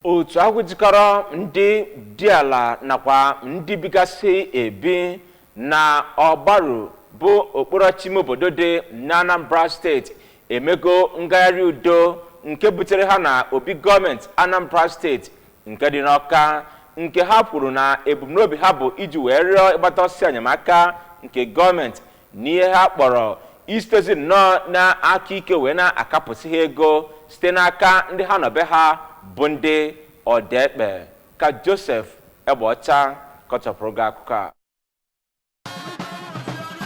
Otu ahụ jikọrọ ndị dị ala nakwa ndị bigasị ebi na Ọgbaru, bụ okporochi ime obodo dị na Anambra Steeti, emego ngagharị udo nke butere ha na obi gọọmenti Anambra Steeti nke dị n'Ọka, nke ha kwuru na ebumnobi ha bụ iji wee rịọ ịgbata ọsọ enyemaka nke gọọmenti n'ihe ha kpọrọ isitezi nnọọ n'aka ike wee na-akapụsị ha ego site n'aka ndị ha nọbe ha bụ ndị ọdaekpe. Ka Joseph Egbeọcha kọchapụrụ gị akụkọ a.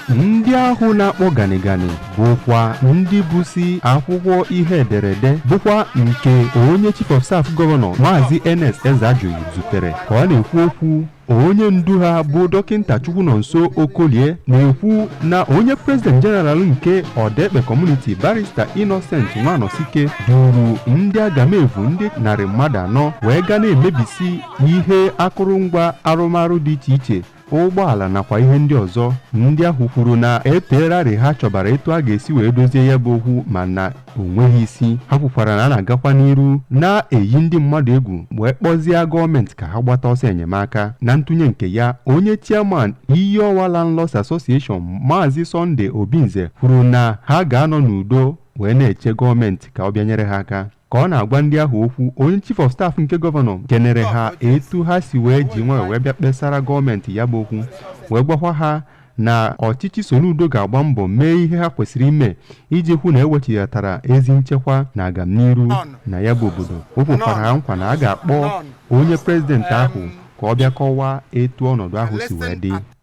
Ndị ahụ na-akpọ ganigani bụkwa ndị busi akwụkwọ ihe ederede, bụkwa nke onye Chief of Staff Gọvanọ, Maazị Ernest Ezeajughi, zutere. Ka ọ na-ekwu okwu, onye ndu ha bụ Dọkịnta Chukwunonso Okolie na-ekwu na onye President General nke Ọdaekpe Community, Barrister Innocent Nwanosike, duru ndị agamevu ndị 400 wee gaa na-emebisi ihe akụrụngwa arụmarụ dị iche iche, ụgbọala nakwa ihe ndị ọzọ. Ndị ahụ kwuru na eteerarị ha chọbara etu a ga-esi wee dozie ya bụ okwu, mana o nweghị isi. Ha kwukwara na a na-agakwa n'iru na-eyi ndị mmadụ egwu, wee kpọzie gọọmenti ka ha gbata ọsọ enyemaka. Na ntụnye nke ya, onye Chairman Iyi-Ọwa Landlords Association, Maazị Sunday Obinze, kwuru na ha ga-anọ n'udo wee na-eche gọọmenti ka ọ bịa nyere ha aka. Ka ọ na-agwa ndị ahụ okwu, onye Chief of Staff nke gọvanọ kenere ha etu ha si wee ji nwayọọ wee bịa kpesara gọọmenti ya bụ okwu, wee gwakwa ha na ọchịchị Soludo ga-agba mbọ mee ihe ha kwesịrị ime iji hụ na ewechighatara ezi nchekwa na agamniru na ya bụ obodo. O kwekwara ha nkwa na a ga-akpọ onye prezidenti ahụ ka ọ bịa kọwaa etu ọnọdụ ahụ si wee dị.